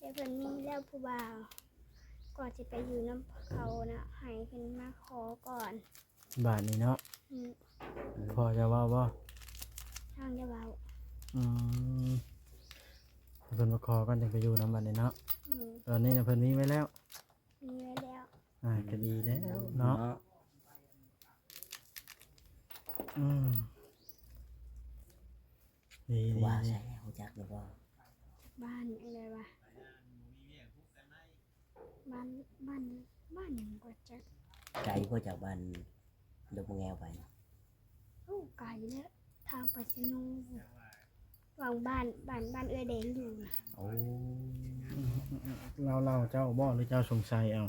ແຕ່ເພິ່ນມີແລ້ວຜູ້ບ່າວ ກ່ອນຊິໄປຢູ່ນຳເຂົານະ ໃຫ້ເພິ່ນມາຂໍກ່ອນ. ບາດນີ້ເນາະ ອືມ ພໍ່ຈະເວົ້າບໍ່? ຍັງຈະເວົ້າ. ອືມ ເພິ່ນມາຂໍກ່ອນ ຈັ່ງໄປຢູ່ນຳ ບາດນີ້ເນາະ. ອືມ ຕອນນີ້ນະ ເພິ່ນມີໄວ້ແລ້ວ. ມີໄວ້ແລ້ວ. ອ່າ ກໍດີແລ້ວເນາະ. ເນາະ ອືມ ດີໆ ວ່າໃສ ຮູ້ຈັກຫຼືບໍ່? ບ້ານຫຍັງໃດວະ? ບ້ານ ບ້ານ ບ້ານຫຍັງກໍຈັກ. ໄກບໍ່ຈາກບ້ານດົງມະແງວໄປ? ໂອ້ ໄກແລ້ວ ທາງໄປເຊໂນ ຫວ່າງບ້ານ ບ້ານ ບ້ານເອື້ອຍແດງຢູ່ນະ. ໂອ້ ເລົ່າ ເລົ່າເຈົ້າບໍ່ ຫຼືເຈົ້າສົງໄສເອົາ?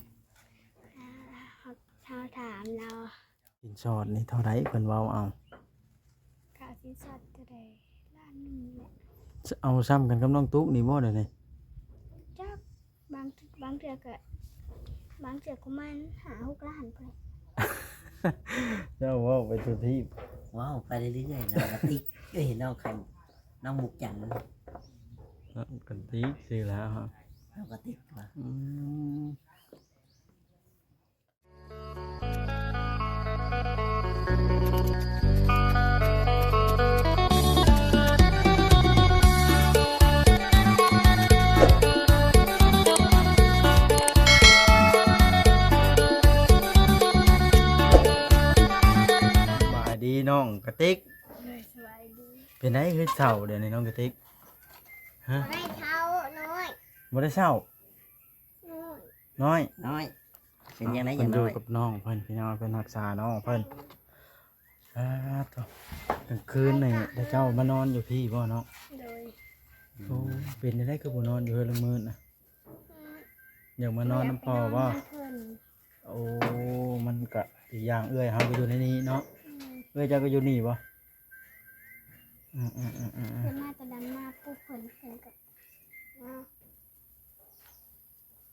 ອ່າ ເຮົາ ເຮົາຖາມລາວ. ສິນສອດນີ້ເທົ່າໃດ ເພິ່ນເວົ້າເອົາ? ຄ່າສິນສອດເທົ່າໃດ? ລ້ານໜຶ່ງແຫຼະ. ເອົາສ່ຳກັນກັບນ້ອງຕຸກນີ້ບໍ່ດຽວນີ້? ຈັກ ບາງ ບາງເທື່ອກໍ ບາງເທື່ອກໍປະມານຫ້າຫົກລ້ານພຸ້ນແຫຼະ. ເຈົ້າເວົ້າໄປທົ່ວທີບ ເວົ້າໄປເລື້ອຍໆ ນ້ອງກະຕິກ ເອີຍ ນ້ອງໄຂ່ ນ້ອງມຸກຈັນ ນ້ອງກະຕິກຊື່ລາວ ນ້ອງກະຕິກວ່າ ອືມ. ສະບາຍດີນ້ອງກະຕິກ. ໂດຍ ສະບາຍດີ. ເປັນໃດຄືເສົ້າດຽວນີ້ນ້ອງກະຕິກ? ຮະ? ບໍ່ໄດ້ເສົ້າ ນ້ອຍ ບໍ່ໄດ້ເສົ້າ. ນ້ອຍ ນ້ອຍ ເປັນຈັ່ງໃດ ເພິ່ນຢູ່ກັບນ້ອງເພິ່ນ ພີ່ນ້ອງເພິ່ນ ຮັກສານ້ອງເພິ່ນ. ອາ ໂທ້ ກາງຄືນນີ້ເຈົ້າມານອນຢູ່ພີ້ບໍ່ນ້ອງ? ໂດຍ. ໂອ້ ເປັນຈັ່ງໃດຄືບໍ່ນອນຢູ່ເຮືອນລະມື້ນະ? ອືມ ຢາກມານອນນຳພໍ່ບໍ່? ໂອ້ ມັນກະອີກຢ່າງ ເອື້ອຍເຮົາກໍຢູ່ໃນນີ້ເນາະ. ອືມ ເອື້ອຍເຈົ້າກໍຢູ່ນີ້ບໍ່? ອືມໆໆໆ ເພິ່ນມາແຕ່ດຳນາປຸບ ເພິ່ນ ເພິ່ນກໍ ມາ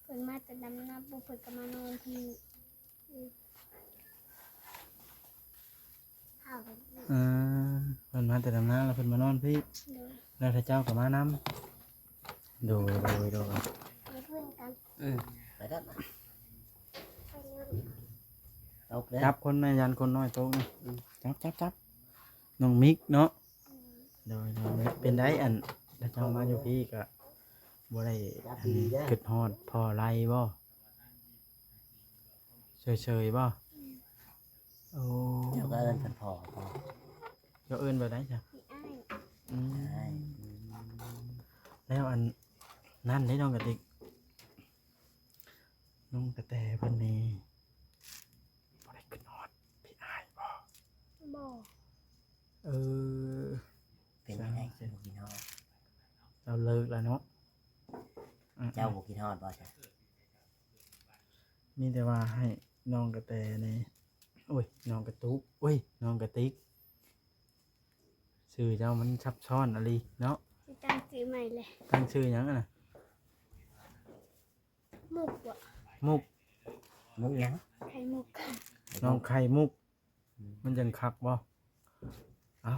ເພິ່ນມາແຕ່ດຳນາປຸບ ເພິ່ນກໍມານອນພີ້. ອືມ ເອີ ເພິ່ນມາແຕ່ດຳນາແລ້ວເພິ່ນມານອນພີ້. ໂດຍ. ແລ້ວເຈົ້າກໍມານຳ. ໂດຍ ໂດຍ ໂດຍ. ໄປເພິ່ນກັນ. ອືມ ໄປກັນ. ໄປເລີຍ. ຕົກເດີ ຈັບຄົນໃນ ຢ້ານຄົນນ້ອຍຕົກນະ. ອືມ ຈັບ ຈັບ ຈັບ ນ້ອງມິກເນາະ. ໂດຍ ໂດຍ. ເປັນໃດ ອັນ ເຈົ້າມາຢູ່ພີ້ກະບໍ່ໄດ້ ອັນ ຄິດຮອດພໍ່ໄຫຼບໍ່? ເຊີຍໆບໍ່? ໂອ້ ເຈົ້າກໍເອີ້ນເພິ່ນພໍ່ບໍ່? ເຈົ້າເອີ້ນແບບໃດຊະ? ອ້າຍ. ອືມ ອ້າຍ. ອືມ ແລ້ວອັນນັ້ນເດ້ ນ້ອງກະຕິກ ນ້ອງກະແຕເພິ່ນນີ້ ບໍ່ໄດ້ຄິດຮອດພີ່ອ້າຍບໍ່? ບໍ່. ເອີ ເປັນຈັ່ງໃດຄືບໍ່ຄິດຮອດ? ລາວເລີກແລ້ວເນາະ. ອືມ ເຈົ້າບໍ່ຄິດຮອດບໍ່ຊະ? ມີແຕ່ວ່າໃຫ້ນ້ອງກະແຕນີ້ ໂອ້ຍ ນ້ອງກະຕຸກ ໂອ້ຍ ນ້ອງກະຕິກ ຊື່ເຈົ້າມັນຊັບຊ້ອນອີ່ຫຼີເນາະ. ຊິຕັ້ງຊື່ໃໝ່ແຫຼະ. ຕັ້ງຊື່ຫຍັງຫັ້ນນະ? ມຸກບໍ? ມຸກ. ມຸກຫຍັງ? ໄຂ່ມຸກ. ນ້ອງໄຂ່ມຸກ. ອືມ ມັນຈັ່ງຄັກບໍ່? ເອົ້າ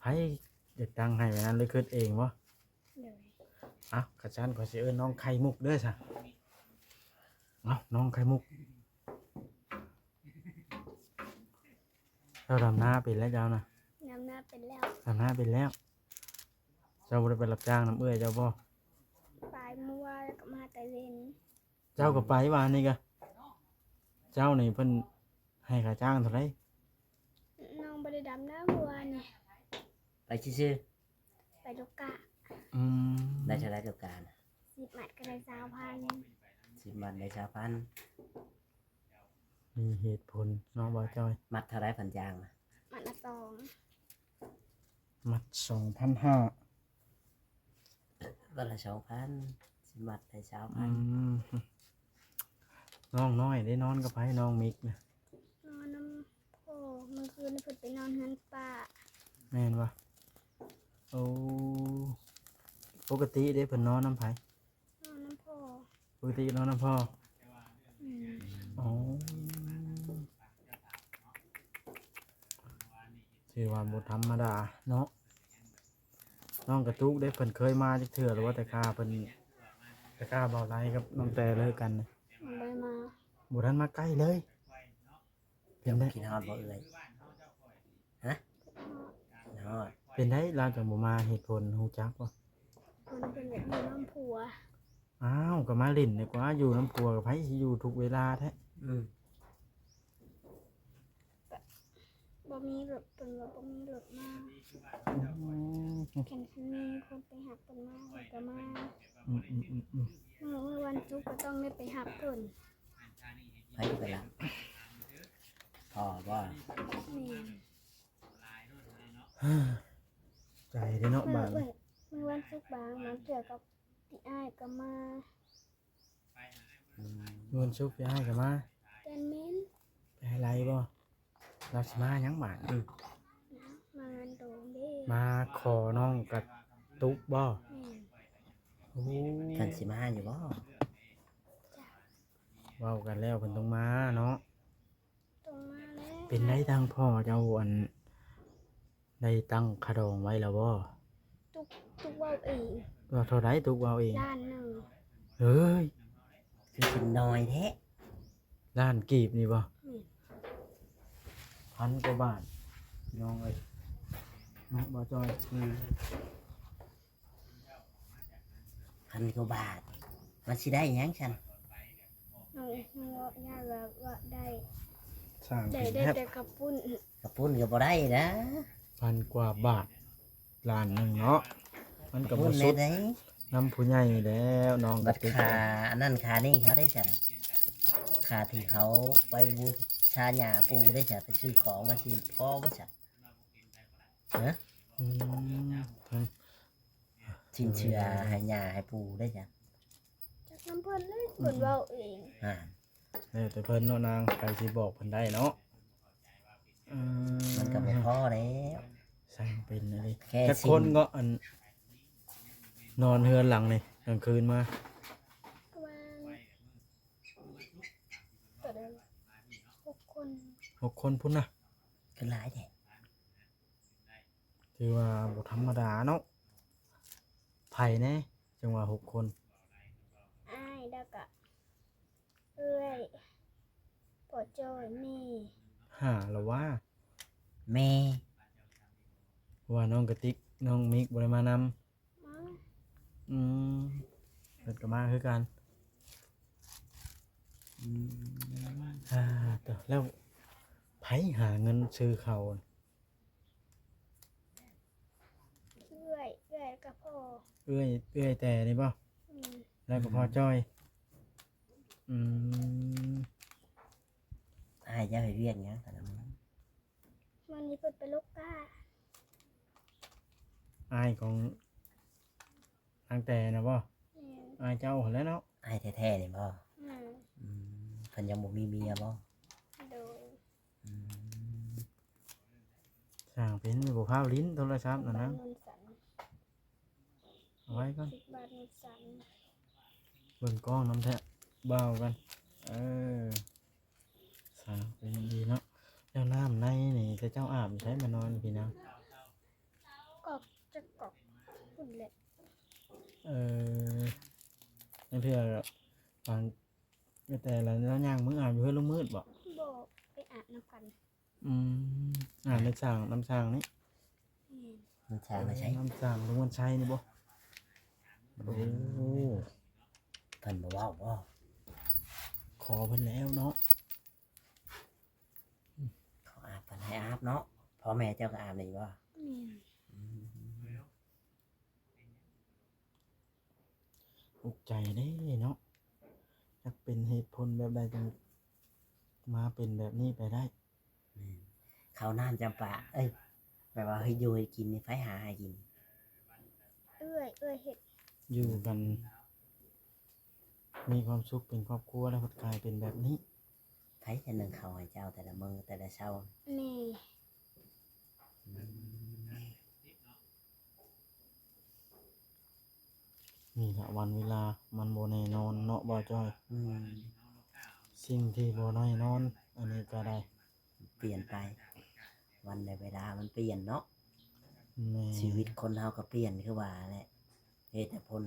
ໃຜຢາກຕັ້ງໃຫ້ແບບນັ້ນ ຫຼືຄິດເອງບໍ່? ໂດຍ. ເອົ້າ ຄັນຊັ້ນຂ້ອຍຊິເອີ້ນນ້ອງໄຂ່ມຸກເດີຊະ. ເອົ້າ ນ້ອງໄຂ່ມຸກ. ເຈົ້າດຳນາເປັນແລ້ວເຈົ້ານະ? ດຳນາເປັນແລ້ວ. ດຳນາເປັນແລ້ວ. ເຈົ້າບໍ່ໄດ້ໄປຮັບຈ້າງນຳເອື້ອຍເຈົ້າບໍ່? ໄປມື້ວານ ແລ້ວກໍມາແຕ່ເວັນ. ເຈົ້າກໍໄປວານນີ້ກະ. ເຈົ້ານີ້ເພິ່ນໃຫ້ຄ່າຈ້າງເທົ່າໃດ? ນ້ອງບໍ່ໄດ້ດຳນາເມື່ອວານນີ້. ໄປຊື່ໆ? ໄປໂລກາ. ອືມ ໄດ້ເທົ່າໃດໂລການະ? ສິບມັດກໍໄດ້ຊາວພັນ. ສິບມັດໄດ້ຊາວພັນ. ມີເຫດຜົນເນາະ ບ່າວຈ້ອຍ. ມັດເທົ່າໃດເພິ່ນຈ້າງນະ? ມັດລະສອງ. ມັດສອງພັນຫ້າ. ວັນລະສອງພັນ ສິບມັດໄດ້ຊາວພັນ. ອືມ ນ້ອງນ້ອຍເດ້ ນອນກັບໃຜ ນ້ອງມິກນະ? ນອນນຳພໍ່. ມື້ຄືນເພິ່ນໄປນອນເຮືອນປ້າ. ແມ່ນບໍ່? ໂອ້ ປົກກະຕິເດ້ ເພິ່ນນອນນຳໃຜ? ນອນນຳພໍ່. ປົກກະຕິນອນນຳພໍ່. ອືມ ອໍ ຖືວ່າບໍ່ທຳມະດາເນາະ. ນ້ອງກະຕຸກເດ້ ເພິ່ນເຄີຍມາຈັກເທື່ອ ຫຼືວ່າແຕ່ຂ້າເພິ່ນ ຕະກ້າເບົາໄລກັບນ້ອງແຕເລີກກັນ ບໍ່ໄດ້ມາ ບໍ່ທັນມາໃກ້ເລີຍ. ເປັນໄດ້ ຄິດຮອດບໍ່ເອື້ອຍ? ຮະ? ຄິດຮອດ. ເປັນໄດ້ລາວຈັ່ງບໍ່ມາ ເຫດຜົນຮູ້ຈັກບໍ່? ເພິ່ນ ເພິ່ນຢາກຢູ່ນຳຜົວ. ອ້າວ ກໍມາຫຼິ້ນດີກວ່າ ຢູ່ນຳຜົວກັບໃຜ ຊິຢູ່ທຸກເວລາແທ້. ອືມ ບໍ່ມີລົດ ເພິ່ນວ່າບໍ່ມີລົດມາ. ອືມ ຄັນ ຄັນມີຄົນໄປຮັບເພິ່ນມາ ເພິ່ນກໍມາ. ອືມໆໆໆ ມື້ ມື້ວັນສຸກກໍຕ້ອງໄດ້ໄປຮັບເພິ່ນ. ໃຜໄປຮັບ? ພໍ່ບໍ່? ແມ່ນ. ໃຈເດ້ເນາະ ມື້ ບາດນີ້ ມື້ ມື້ວັນສຸກບາງ ບາງເທື່ອກໍ ພີ່ອ້າຍກໍມາ. ອືມ ວັນສຸກພີ່ອ້າຍກໍມາ. ແກ່ນເໝັນ. ໄປຫາໄລບໍ່? ລາວຊິມາຫຍັງບາດ? ອືມ ມາງານດອງເດ້. ມາຂໍນ້ອງກະຕຸກບໍ່? ແມ່ນ. ໂອ້ ເພິ່ນຊິມາຢູ່ບໍ່? ເວົ້າກັນແລ້ວເພິ່ນຕ້ອງມາເນາະ. ຕ້ອງມາແລ້ວ. ເປັນໄດ້ທາງພໍ່ເຈົ້າ ອັນ ໄດ້ຕັ້ງຄ່າດອງໄວ້ແລ້ວບໍ່? ຕຸກ ຕຸກເວົ້າເອງ. ວ່າເທົ່າໃດ? ຕຸກເວົ້າເອງ. ລ້ານໜຶ່ງ. ເຮີ້ຍ ຄືຊິນ້ອຍແທ້. ລ້ານກີບນີ້ບໍ່? ແມ່ນ. ພັນກວ່າບາດ ພີ່ນ້ອງເອີຍ ເນາະ ບໍ່ຈ່ອຍ. ອືມ ພັນກວ່າບາດ ມັນຊິໄດ້ຫຍັງຊັ້ນ? ເຮົາ ເຮົາຢ້ານວ່າ ວ່າໄດ້ ສ້າງ ໄດ້ ເປັນ ໄດ້ ແທັບ ແຕ່ກະປຸ້ນ. ກະປຸ້ນກໍບໍ່ໄດ້ນະ. ພັນກວ່າບາດ ລ້ານໜຶ່ງເນາະ ມັນກໍບໍ່ສຸດ ນຳຜູ້ໃຫຍ່ແລ້ວ. ນ້ອງກໍຕິດ ບັດຄ່າອັນນັ້ນຄ່ານີ້ເຂົາໄດ້ຊັ້ນ? ຄ່າທີ່ເຂົາໄປບູຊາຍ່າປູ່ໄດ້ຊັ້ນ? ໄປຊື້ຂອງມາຊິພໍບໍ່ຊັ້ນ? ຮະ? ອືມ ຊິນເຊື່ອໃຫ້ຍ່າໃຫ້ປູ່ໄດ້ຈ້ະ. ຈັກນຳເພິ່ນເລີຍ ເພິ່ນເວົ້າເອງ. ອ່າ ແລ້ວແຕ່ເພິ່ນເນາະນາງ ໃຜຊິບອກເພິ່ນໄດ້ເນາະ. ເອີ ມັນກໍບໍ່ພໍແລ້ວ ຊ່າງເປັນອີ່ຫຼີ. ແຄ່ ຈັກຄົນເນາະ ອັນ ນອນເຮືອນຫຼັງນີ້ກາງຄືນມາ? ປະມານ ເທົ່າໃດ? ຫົກຄົນ. ຫົກຄົນພຸ້ນນະ ຄືຫຼາຍແທ້. ຖືວ່າບໍ່ທຳມະດາເນາະ. ໃຜແດ່ ຈັ່ງວ່າຫົກຄົນ? ອ້າຍ ແລ້ວກະເອື້ອຍ ພໍ່ຈ້ອຍ ແມ່ ຫ້າລະວ່າ ແມ່ ວ່ານ້ອງກະຕິກ ນ້ອງມິກບໍ່ໄດ້ມານຳ. ມາ. ອືມ ເພິ່ນກໍມາຄືກັນ. ອືມ ອ່າ ແລ້ວໃຜຫາເງິນຊື້ເຂົ້າ? ເອື້ອຍ ເອື້ອຍກັບພໍ່. ເອື້ອຍ ເອື້ອຍແຕ່ນີ້ບໍ່? ອືມ ແລ້ວກໍພໍ່ຈ້ອຍ. ອືມ ອ້າຍເຈົ້າເຮັດວຽກຫຍັງ? ມື້ນີ້ເພິ່ນໄປລົກກ້າ. ອ້າຍຂອງນາງແຕ່ນະບໍ່? ແມ່ນ. ອ້າຍເຈົ້າຫັ້ນແຫຼະເນາະ. ອ້າຍແທ້ໆນີ້ບໍ່? ແມ່ນ. ອືມ ເພິ່ນຍັງບໍ່ມີເມຍບໍ່? ໂດຍ. ອືມ ຊ່າງເປັນ ບໍ່ພາວຫຼິ້ນໂທລະສັບນະນາງ. ເອົາໄວ້ກ່ອນ ເບິ່ງກ້ອງນຳແທ້ ບ່າວກັນ. ເອີ ສາວເປັນດີເນາະ. ແລ້ວນ້ຳໃນນີ້ ເຈົ້າອາບໃສມານອນພີ່ນາງ? ກອກຈັກກອກພຸ້ນແຫຼະ. ເອີ ລາງເທື່ອບາງ ແຕ່ລະ ລາວຍ່າງມືອາບຢູ່ເຮືອນລຸງມືດບໍ່? ບໍ່ ໄປອາບນຳກັນ. ອືມ ອາບໃນສ້າງ ນຳສ້າງນີ້. ແມ່ນ. ນຳສ້າງໃສ? ເອີ ນຳສ້າງລຸງວັນໄຊນີ້ບໍ່? ໂອ້ ເພິ່ນບໍ່ເວົ້າບໍ່? ຂໍເພິ່ນແລ້ວເນາະ. ຂໍອາບ ເພິ່ນໃຫ້ອາບເນາະ. ພໍ່ແມ່ເຈົ້າກໍອາບນີ້ບໍ່? ແມ່ນ. ອືມ. ອຸກໃຈເດ້ເນາະ ຈັກເປັນເຫດຜົນແບບໃດຈຶ່ງມາເປັນແບບນີ້ໄປໄດ້. ແມ່ນ. ເຂົ້ານ້ຳຈຳປາ ເອີຍ ແບບວ່າເຮັດຢູ່ເຮັດກິນນີ້ ໃຜຫາໃຫ້ກິນ? ເອື້ອຍ ເອື້ອຍເຮັດ. ຢູ່ກັນມີຄວາມສຸກເປັນຄອບຄົວ ແລ້ວພັດກາຍເປັນແບບນີ້. ໃຜຈະໜຶ້ງເຂົ້າໃຫ້ເຈົ້າແຕ່ລະມື້ແຕ່ລະເຊົ້າ? ແມ່. ອືມ ນີ້ລະ ວັນເວລາມັນບໍ່ແນ່ນອນເນາະ ບ່າວຈ້ອຍ. ອືມ ສິ່ງທີ່ບໍ່ແນ່ນອນ ອັນນີ້ກໍໄດ້ປ່ຽນໄປ ວັນແລະເວລາມັນປ່ຽນເນາະ. ແມ່ນ. ຊີວິດຄົນເຮົາກໍປ່ຽນຄືວ່າແຫຼະ ເຫດແຕ່ຜົນ.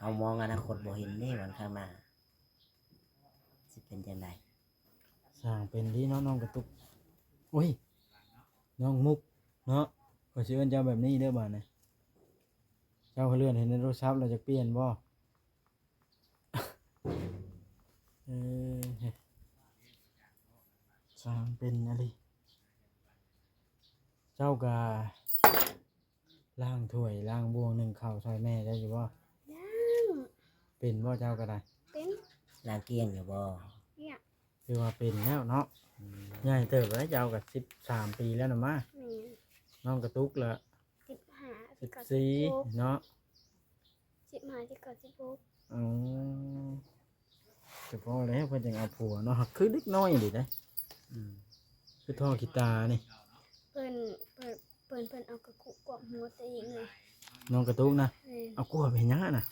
ເຮົາມອງອະນາຄົດບໍ່ເຫັນເດ້ ວັນຂ້າງໜ້າຊິເປັນຈັ່ງໃດ. ຊ່າງເປັນດີເນາະ ນ້ອງກະຕຸກ ໂອ້ຍ ນ້ອງມຸກເນາະ ຂ້ອຍຊິເອີ້ນເຈົ້າແບບນີ້ເດີບາດນີ້. ເຈົ້າເລື່ອນເຫັນໃນໂທລະສັບແລ້ວຢາກປ່ຽນບໍ່? ເອີ ຊ່າງເປັນອີ່ຫຼີ. ເຈົ້າກະລ້າງຖ້ວຍລ້າງບ່ວງ ໜຶ້ງເຂົ້າຊ່ອຍແມ່ໄດ້ຢູ່ບໍ່? ລ້າງ. ເປັນບໍ່ເຈົ້າກະໄດ້? ເປັນ. ລ້າງກ້ຽງຢູ່ບໍ່? ກ້ຽງ. ຖືວ່າເປັນແລ້ວເນາະ. ອືມ ໃຫຍ່ເຕີບແລ້ວ ເຈົ້າກະສິບສາມປີແລ້ວນະມາ. ແມ່ນ. ນ້ອງກະຕຸກລະ ສິບຫ້າ ສິບສີ່ ສິບຫ້າ ເນາະ. ສິບຫ້າ ສິບຫ້າ ສິບຫົກ. ອໍ ສະເພາະແລ້ວເພິ່ນຈັ່ງເອົາຜົວເນາະ ຄືເດັກນ້ອຍອີ່ຫຼີເດ້. ອືມ ຄືທໍ່ຂີ້ຕານີ້. ເພິ່ນ ເພິ່ນ ເພິ່ນ ເພິ່ນເອົາກະຄຸກວບຫົວຕົວເອງເລີຍ ນ້ອງກະຕຸກນະ. ແມ່ນ. ເອົາກວບເຮັດຫຍັງຫັ້ນນະ?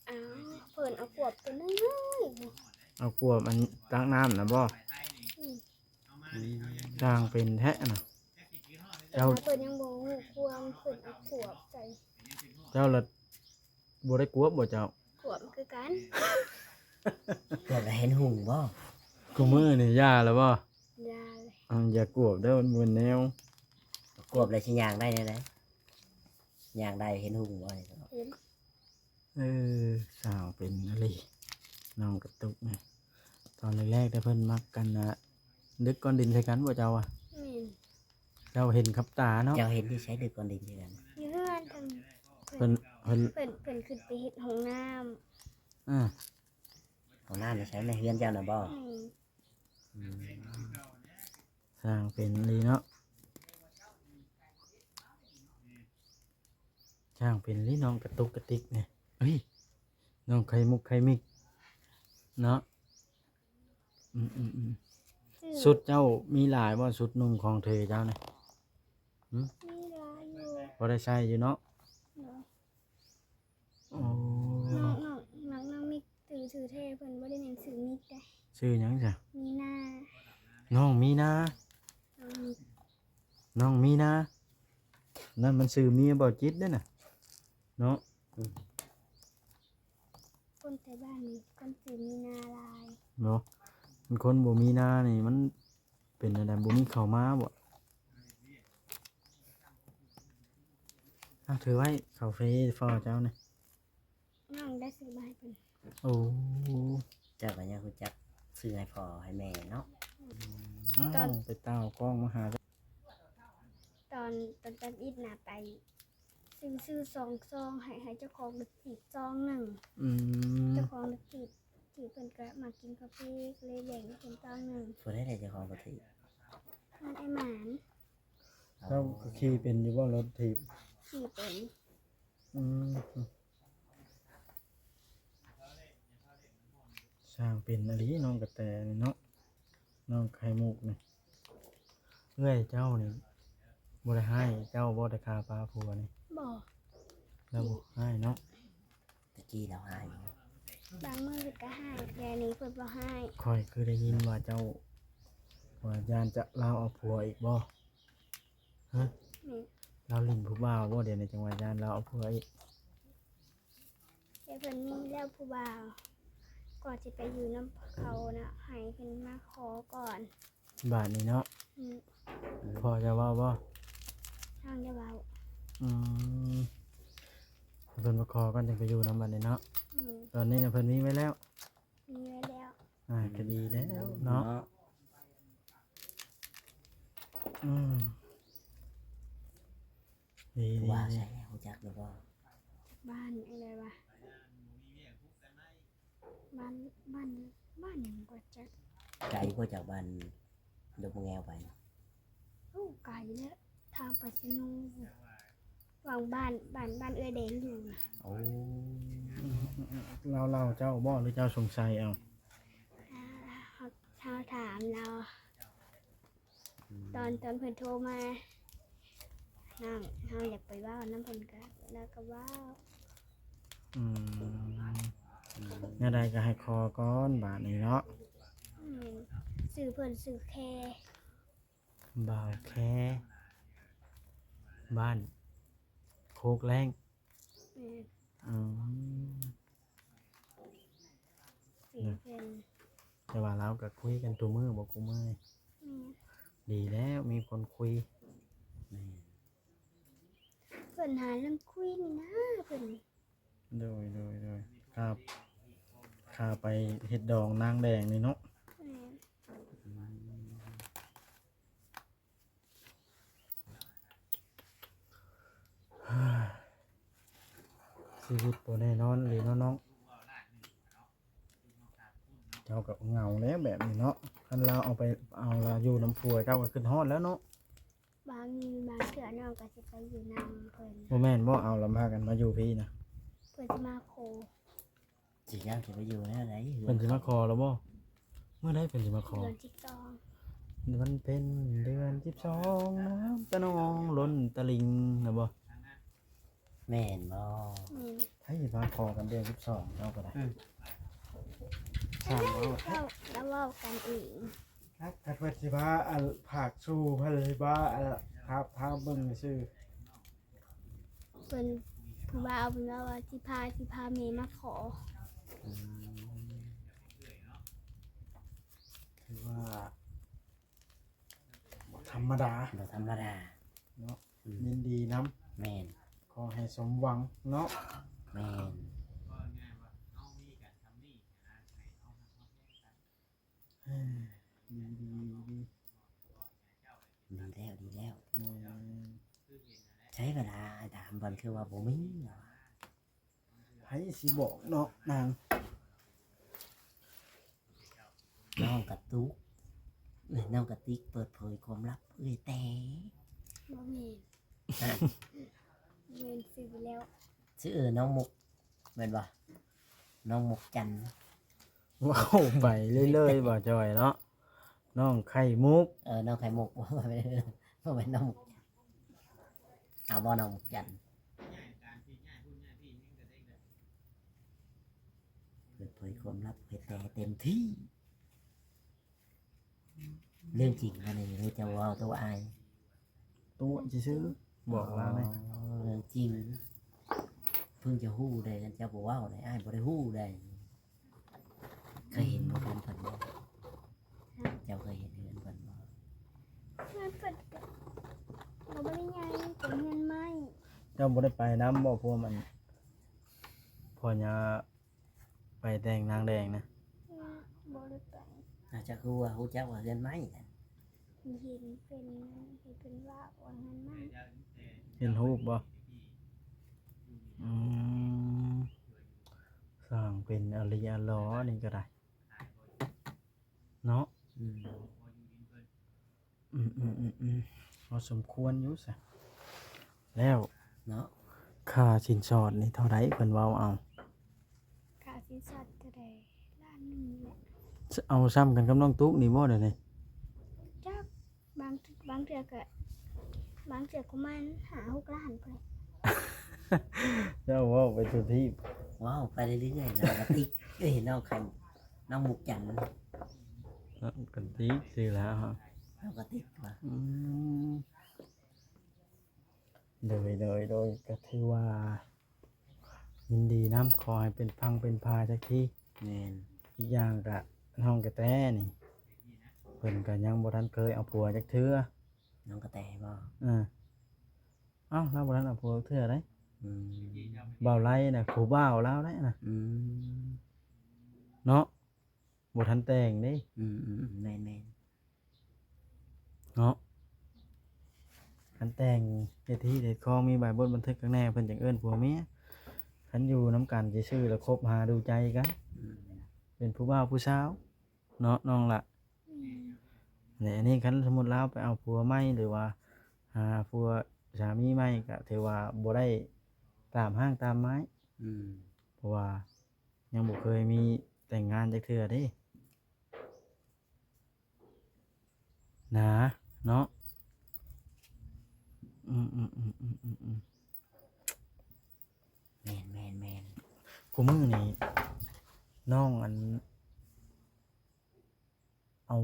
ອ້າວ ເພິ່ນເອົາກວບຕົວນ້ອຍໆ ເອົາກວບອັນຕັກນ້ຳນະບໍ່? ອືມ ຊ່າງເປັນແທ້ນະ. ເຈົ້າ ເພິ່ນຍັງບໍ່ຮູ້ຄວາມ ເພິ່ນເອົາຂວບໃສ່. ເຈົ້າລະບໍ່ໄດ້ກວບບໍ່ເຈົ້າ? ຂວບຄືກັນ. ກວບລະເຫັນຫຸ່ງບໍ່? ຄູ່ມື້ນີ້ຢ່າລະບໍ່? ຢ່າເລີຍ. ອາ ຢ່າກວບເດີ ມັນບໍ່ແມ່ນແນວ. ກວບລະຊິຍ່າງໄດ້ແນວໃດ? ຍ່າງໄດ້ເຫັນຫຸ່ງບໍ່? ເຫັນ. ເອີ ຊ່າງເປັນອີ່ຫຼີ ນ້ອງກະຕຸກນີ້. ຕອນແລກໆ ແຕ່ເພິ່ນມັກກັນນະ ດຶກກ້ອນດິນໃສ່ກັນບໍ່ເຈົ້າອະ? ແມ່ນ. ເຈົ້າເຫັນກັບຕາເນາະ. ເຈົ້າເຫັນຢູ່ໃສດຶກກ້ອນດິນໃສ່ກັນ? ຢູ່ເຮືອນ. ເພິ່ນ ເພິ່ນ ເພິ່ນ ເພິ່ນ ເພິ່ນຂຶ້ນໄປເຮັດຫ້ອງນ້ຳ. ອື ຫ້ອງນ້ຳຢູ່ໃສ? ໃນເຮືອນເຈົ້ານະບໍ່? ແມ່ນ. ອືມ ຊ່າງເປັນອີ່ຫຼີເນາະ. ຊ່າງເປັນອີ່ຫຼີ ນ້ອງກະຕຸກກະຕິກນີ້. ເອີຍ ນ້ອງໄຂ່ມຸກໄຂ່ມິກເນາະ. ອືມໆໆ ເອີ ຊຸດເຈົ້າມີຫຼາຍບໍ່? ຊຸດນຸ່ງຂອງເທເຈົ້ານີ້. ຫື? ມີຫຼາຍຢູ່. ພໍໄດ້ໃຊ້ຢູ່ເນາະ. ໂດຍ. ອໍ ນ້ອງ ນ້ອງ ນ້ອງ ນ້ອງມິກ ຊື່ ຊື່ແທ້ເພິ່ນບໍ່ໄດ້ແມ່ນຊື່ມິກເດ້. ຊື່ຫຍັງຊະ? ມີນາ. ນ້ອງມີນາ. ນ້ອງມິກ ນ້ອງມີນາ. ນັ້ນມັນຊື່ເມຍບໍ່ຈິດເດ້ນະ ເນາະ. ອືມ ຄົນແຖວບ້ານນີ້ຄົນຊື່ມີນາຫຼາຍເນາະ. ມັນຄົນບໍ່ມີນານີ້ມັນ ເປັນແນວໃດ ບໍ່ມີເຂົ້າມາບໍ່? ເອົາ ຖືໄວ້ ເຂົ້າຟຣີພໍ່ເຈົ້ານີ້. ນ້ອງໄດ້ຊື້ມາໃຫ້ເພິ່ນ. ໂອ້ ເຈົ້າກະຍັງຮູ້ຈັກຊື້ໃຫ້ພໍ່ໃຫ້ແມ່ເນາະ. ອືມ ອ້າວ ຕອນ ໄປຕາວກ້ອງມາຫາ. ຕອນ ຕອນທຳອິດນະ ໄປ ຊື້ ຊື້ສອງຊອງ ໃຫ້ ໃຫ້ເຈົ້າຂອງລົດຖີບຊອງໜຶ່ງ. ອືມ ເຈົ້າຂອງລົດຖີບ ທີ່ເພິ່ນກະມາກິນກາເຟ ເລີຍແບ່ງໃຫ້ເພິ່ນຊອງໜຶ່ງ. ຜູ້ໃດແດ່ເຈົ້າຂອງລົດຖີບ? ນັ້ນ ອ້າຍໝານ. ອໍ ເຈົ້າກະຂີ່ເປັນຢູ່ບໍ່ລົດຖີບ? ຂີ່ເປັນ. ອືມ ຊ່າງເປັນອີ່ຫຼີ ນ້ອງກະແຕນີ້ເນາະ ນ້ອງໄຂ່ມຸກນີ້. ເອື້ອຍເຈົ້ານີ້ບໍ່ໄດ້ຮ້າຍເຈົ້າບໍ່ ແຕ່ຄາປາຜົວນີ້? ບໍ່. ລາວບໍ່ຮ້າຍເນາະ. ແຕ່ກີ້ລາວຮ້າຍຢູ່. ບາງມື້ເພິ່ນກະຮ້າຍ ດຽວນີ້ເພິ່ນບໍ່ຮ້າຍ. ຂ້ອຍຄືໄດ້ຍິນວ່າເຈົ້າ ວ່າຢ້ານຈະ ລາວເອົາຜົວອີກບໍ່? ຮະ? ແມ່ນ. ລາວຫຼິ້ນຜູ້ບ່າວບໍ່ ດຽວນີ້ຈັ່ງວ່າຢ້ານລາວເອົາຜົວອີກ? ແຕ່ເພິ່ນມີແລ້ວຜູ້ບ່າວ ກ່ອນຊິໄປຢູ່ນຳເຂົານະ ໃຫ້ເພິ່ນມາຂໍກ່ອນ. ບາດນີ້ເນາະ. ອືມ ພໍ່ຈະເວົ້າບໍ່? ຍັງຈະເວົ້າ. ອືມ ເພິ່ນມາຂໍກ່ອນຈຶ່ງໄປຢູ່ນຳບາດນີ້ເນາະ. ອືມ ຕອນນີ້ນະເພິ່ນມີໄວ້ແລ້ວ. ມີໄວ້ແລ້ວ. ອ່າ ກະດີແລ້ວເນາະ. ເນາະ. ອືມ ດີ ວ່າ ດີ ໃສ ຮູ້ຈັກຫຼືບໍ່? ບ້ານອັນໃດວະ? ບ້ານ ບ້ານ ບ້ານຫຍັງກວ່າຈັກ. ໄກບໍ່ຈາກບ້ານດົງມະແງວໄປ? ໂອ້ ໄກແລ້ວ ທາງໄປເຊໂນ ຫວ່າງບ້ານ ບ້ານ ບ້ານເອື້ອຍແດງຢູ່ນະ. ໂອ້ ລາວເລົ່າເຈົ້າບໍ່ ຫຼືເຈົ້າສົງໄສເອົາ? ອ່າ ເຮົາ ເຮົາຖາມລາວ. ອືມ ຕອນ ຕອນເພິ່ນໂທມາ ນ້ອງ ເຮົາຢາກໄປເວົ້ານຳເພິ່ນກະ ລາວກະເວົ້າ. ອືມ ອືມ ແນວໃດກະໃຫ້ຂໍກ່ອນບາດນີ້ເນາະ. ແມ່ນ. ຊື່ເພິ່ນຊື່ແຄ ບ່າວແຄ ບ້ານໂຄກແລ້ງ. ແມ່ນ. ອືມ ແຕ່ວ່າລາວກໍຄຸຍກັນທຸມື້ບໍ່ ຄູ່ມື້ນີ້? ແມ່ນ. ດີແລ້ວມີຄົນຄຸຍ. ແມ່ນ. ເພິ່ນຫາເລື່ອງຄຸຍນີ້ນາ ເພິ່ນ. ໂດຍ ໂດຍ ໂດຍ. ຄ່າ ຄ່າໄປເຮັດດອງນາງແດງນີ້ເນາະ? ແມ່ນ. ອືມ. ຊີວິດບໍ່ແນ່ນອນອີ່ຫຼີເນາະນ້ອງ. ເຈົ້າກໍເຫງົາແລ້ວແບບນີ້ເນາະ. ຄັນລາວເອົາໄປ ເອົາລາວຢູ່ນຳຜົວ ເຈົ້າກໍຄິດຮອດແລ້ວເນາະ. ບາງ ບາງເທື່ອນ້ອງກໍຊິໄປຢູ່ນຳເພິ່ນ. ບໍ່ແມ່ນບໍ່ ເອົາລາວພາກັນມາຢູ່ພີ້ນະ? ເພິ່ນຊິມາຂໍ. ຊິຍັງຊິໄປຢູ່ແນວໃດ? ເພິ່ນຊິມາຂໍແລ້ວບໍ່? ມື້ໃດເພິ່ນຊິມາຂໍ? ເດືອນສິບສອງ. ວັນເພັນເດືອນສິບສອງ ນ້ຳຕາໜອງລົ້ນຕະລິ່ງນະບໍ່? ແມ່ນບໍ່? ແມ່ນ. ໃຜຊິມາຂໍກັນເດືອນສິບສອງ ເຈົ້າກໍໄດ້. ອືມ. ຊ່າງເວົ້າແທ້. ເວົ້າ ລາວເວົ້າກັນເອງ. ຄັນເພິ່ນຊິມາ ອັນ ພາກສູ່ ເພິ່ນຊິມາ ອັນ ພາ ພາເບິ່ງຊື່. ເພິ່ນ ຜູ້ບ່າວເພິ່ນເວົ້າວ່າຊິພາ ຊິພາແມ່ມາຂໍ. ອືມ. ຖືວ່າບໍ່ທຳມະດາ. ບໍ່ທຳມະດາເນາະ. ອືມ. ຍິນດີນຳ. ແມ່ນ. ຂໍໃຫ້ສົມຫວັງເນາະ. ແມ່ນ. ເອີ ດີ ດີ ດີ ດີແລ້ວ ດີແລ້ວ. ແມ່ນ. ໃຊ້ເວລາ ອ້າຍຖາມເພິ່ນຄືວ່າບໍ່ມີຫວາ? ໃຜຊິບອກເນາະນາງ. ນ້ອງກະຕຸກ ນ້ອງກະຕິກເປີດເຜີຍຄວາມລັບເອື້ອຍແຕ່. ບໍ່ແມ່ນ. ແມ່ນຊື່ແລ້ວ. ຊື່ນ້ອງມຸກ ແມ່ນບໍ່? ນ້ອງມຸກຈັນ. ເວົ້າໄປເລື້ອຍໆ ບໍ່ຈ່ອຍເນາະ. ນ້ອງໄຂ່ມຸກ. ເອີ ນ້ອງໄຂ່ມຸກ. ບໍ່ແມ່ນ ບໍ່ແມ່ນນ້ອງມຸກຈັນ. ເອົາບໍ່ນ້ອງມຸກຈັນ? ເປີດເຜີຍຄວາມລັບເອື້ອຍແຕ່ເຕັມທີ່. ເລື່ອງຈິງອັນນີ້ ເຈົ້າເວົ້າຕົວອ້າຍ. ຕົວະຊື່ໆ ບອກລາວແດ່. ອໍ ເລື່ອງຈິງ. ເພິ່ນຈະຮູ້ໄດ໋ ຄັນເຈົ້າບໍ່ເວົ້າໄດ໋ ອ້າຍບໍ່ໄດ້ຮູ້ໄດ໋. ເຄີຍເຫັນບໍ່ເຮືອນເພິ່ນບໍ່? ຮະ? ເຈົ້າເຄີຍເຫັນເຮືອນເພິ່ນບໍ່? ເຮືອນເພິ່ນກໍ ກໍບໍ່ໄດ້ໃຫຍ່ ເປັນເຮືອນໄມ້. ເຈົ້າບໍ່ໄດ້ໄປນຳບໍ່ ພວກມັນ ພໍ່ຍ່າ ໄປແຕ່ງນາງແດງນະ? ອືມ ບໍ່ໄດ້ໄປ. ອາດຈະຄືວ່າຮູ້ຈັກວ່າເຮືອນໄມ້ນະ? ເຫັນເພິ່ນ ເຫັນເພິ່ນວ່າເຮືອນໄມ້. ເຫັນຮູບບໍ່? ອືມ ຊ່າງເປັນອາລີອາລໍນີ້ກໍໄດ້ເນາະ. ອືມ. ອືມໆໆໆ ພໍສົມຄວນຢູ່ຊະ. ແລ້ວເນາະ ຄ່າສິນສອດນີ້ເທົ່າໃດ ເພິ່ນເວົ້າເອົາ? ຄ່າສິນສອດເທົ່າໃດ? ລ້ານໜຶ່ງແຫຼະ. ເອົາຊ່ຳກັນກັບນ້ອງຕຸກນີ້ບໍ່ດຽວນີ້? ຈັກ ບາງ ບາງເທື່ອກໍ ບາງເທື່ອກໍປະມານຫ້າຫົກລ້ານພຸ້ນແຫຼະ. ເຈົ້າເວົ້າໄປທຸກທີ່ ເວົ້າໄປເລື້ອຍໆ ນ້ອງກະຕິກ ເອີຍ ນ້ອງໄຂ່ ນ້ອງມຸກຈັນ. ເອີ ກະຕິກຊື່ລາວ ເຮົາກະຕິກວ່າ. ອືມ ໂດຍ ໂດຍ ໂດຍ ກະຖືວ່າຍິນດີນຳ ຂໍໃຫ້ເປັນຝັ່ງເປັນພາຈັກທີ. ແມ່ນ. ອີກຢ່າງກະນ້ອງກະແຕນີ້ ເພິ່ນກະຍັງບໍ່ທັນເຄີຍເອົາຜົວຈັກເທື່ອ. ນ້ອງກະແຕບໍ່? ເອີ. ເອົ້າ ລາວບໍ່ທັນເອົາຜົວເທື່ອໃດ. ອືມ. ບ່າວໄລນະ ຜູ້ບ່າວລາວໃດນະ. ອືມ. ເນາະ ບໍ່ທັນແຕ່ງເດ້. ອືມໆໆ ແມ່ນໆ ເນາະ ຄັນແຕ່ງເຮັດຮີດເຮັດຄອງ ມີໃບບົດບັນທຶກກັນແດ່ ເພິ່ນຈັ່ງເອີ້ນຜົວເມຍ. ຄັນຢູ່ນຳກັນຊື່ໆ ລະຄົບຫາດູໃຈກັນ. ອືມ. ເປັນຜູ້ບ່າວຜູ້ສາວເນາະ ນ້ອງລະ. ອືມ. ແລະ ອັນນີ້ຄັນສົມມຸດລາວໄປເອົາຜົວໃໝ່ ຫຼືວ່າຫາຜົວສາມີໃໝ່ ກະຖືວ່າບໍ່ໄດ້ຕາມຮ່າງຕາມໝາຍ. ອືມ. ເພາະວ່າຍັງບໍ່ເຄີຍມີແຕ່ງງານຈັກເທື່ອເດ້. ນາ ເນາະ. ອືມໆໆໆໆ ແມ່ນໆໆ. ຄູ່ມື້ນີ້ນ້ອງ ອັນ ເອົາ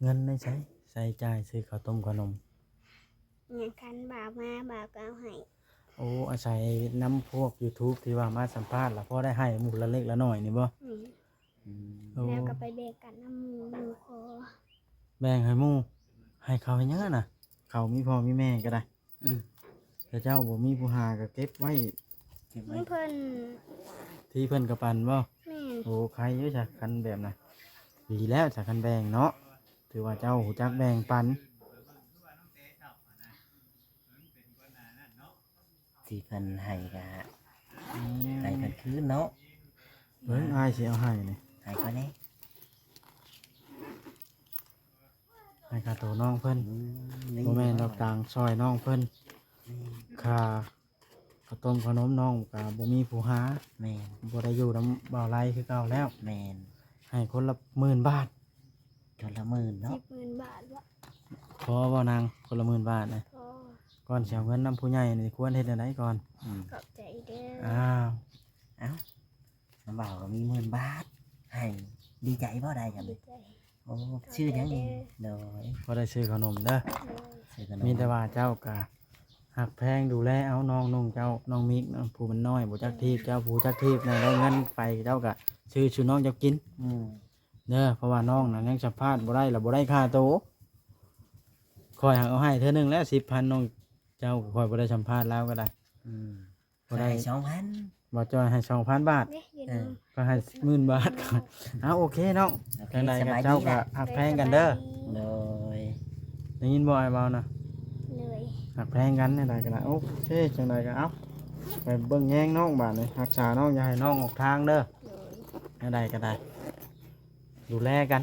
ເງິນໃນໃສໃຊ້ຈ່າຍຊື້ເຂົ້າຕົ້ມເຂົ້າໜົມ? ຫຍັງ ຄັນບ່າວມາ ບ່າວກໍເອົາໃຫ້. ໂອ້ ອາໄສນຳພວກຢູທູບທີ່ວ່າມາສຳພາດ ລະພໍໄດ້ໃຫ້ໝູ່ລະເລັກລະໜ້ອຍນີ້ບໍ່? ອືມ. ໂອ້ ແລ້ວກໍໄປແບ່ງກັນນຳໝູ່ ໝູ່ຂໍ ແບ່ງໃຫ້ໝູ່ ໃຫ້ເຂົາເຮັດຫຍັງຫັ້ນນະ? ເຂົາມີພໍ່ມີແມ່ກໍໄດ້ ອືມ ແຕ່ເຈົ້າບໍ່ມີຜູ້ຫາກໍເກັບໄວ້ ເກັບໄວ້ ເພິ່ນ ທີ່ເພິ່ນກໍປັນບໍ່? ແມ່ນ ໂອ້ ໃຄຢູ່ຊະ ຄັນແບບນັ້ນ ດີແລ້ວຊະ ຄັນແບ່ງເນາະ ຖືວ່າເຈົ້າຮູ້ຈັກແບ່ງປັນ ທີ່ເພິ່ນໃຫ້ກະ ອືມ ໃຫ້ເພິ່ນຄືນເນາະ ເບິ່ງອ້າຍຊິເອົາໃຫ້ນີ້ ໃຫ້ຂ້ອຍແດ່ ໃຫ້ຄ່າໂຕນ້ອງເພິ່ນ ອືມ ນີ້ ບໍ່ແມ່ນດອກ ຕາງຊ່ອຍນ້ອງເພິ່ນ ແມ່ນ ຄ່າເຂົ້າຕົ້ມເຂົ້າໜົມ ນ້ອງກະບໍ່ມີຜູ້ຫາ ແມ່ນ ບໍ່ໄດ້ຢູ່ນຳບ່າວໄລຄືເກົ່າແລ້ວ ແມ່ນ ໃຫ້ຄົນລະໝື່ນບາດ ຄົນລະໝື່ນເນາະ ສິບໝື່ນບາດວະ ພໍບໍ່ນາງ ຄົນລະໝື່ນບາດນະ? ພໍ ກ່ອນຊິເອົາເງິນນຳຜູ້ໃຫຍ່ນີ້ ຄວນເຮັດແນວໃດກ່ອນ? ອືມ ຂອບໃຈເດີ ອ້າວ ເອົ້າ ນ້ຳບ່າວກໍມີໝື່ນບາດໃຫ້ ດີໃຈບໍ່? ໄດ້ກັນ ດີໃຈ ໂອ້ ຊື່ຫຍັງນີ້? ໂດຍ ພໍໄດ້ຊື້ຂະໜົມເດີ ໂດຍ ຊື້ຂະໜົມ ມີແຕ່ວ່າເຈົ້າກະຮັກແພງດູແລເອົານ້ອງນຸ່ງເຈົ້າ ນ້ອງມິກ ຜູ້ມັນນ້ອຍ ບໍ່ຈັກຖີບ ເຈົ້າຜູ້ຈັກຖີບແດ່ ໄດ້ເງິນໄປເຈົ້າກະຊື້ສູ່ນ້ອງເຈົ້າກິນ ອືມ ເດີ ເພາະວ່ານ້ອງນັ້ນຍັງສຳພາດບໍ່ໄດ້ ລະບໍ່ໄດ້ຄ່າໂຕ ຂ້ອຍຫາເອົາໃຫ້ເທື່ອໜຶ່ງແລ້ວ ສິບພັນ ນ້ອງເຈົ້າ ຂ້ອຍບໍ່ໄດ້ສຳພາດລາວກໍໄດ້ ອືມ ບໍ່ໄດ້ ໃຫ້ສອງພັນ ບໍ່ຈ່ອຍໃຫ້ສອງພັນບາດ ເດ້ ຢູ່ ເອີ ນຳ ກໍໃຫ້ໝື່ນບາດ ເອົາ ໂອເຄນ້ອງ ໂອເຄ ຈັ່ງໃດກໍເຈົ້າກໍຮັກແພງກັນເດີ ສະບາຍດີ ໂດຍ ໄດ້ຍິນບໍ່ອ້າຍເວົ້ານະ? ໂດຍ ຮັກແພງກັນຈັ່ງໃດກໍໄດ້ ໂອເຄ ຈັ່ງໃດກໍເອົາ ໄປເບິ່ງແຍງນ້ອງບາດນີ້ ຮັກສານ້ອງ ຢ່າໃຫ້ນ້ອງອອກທາງເດີ ໂດຍ ແນວໃດກໍໄດ້ ດູແລກັນ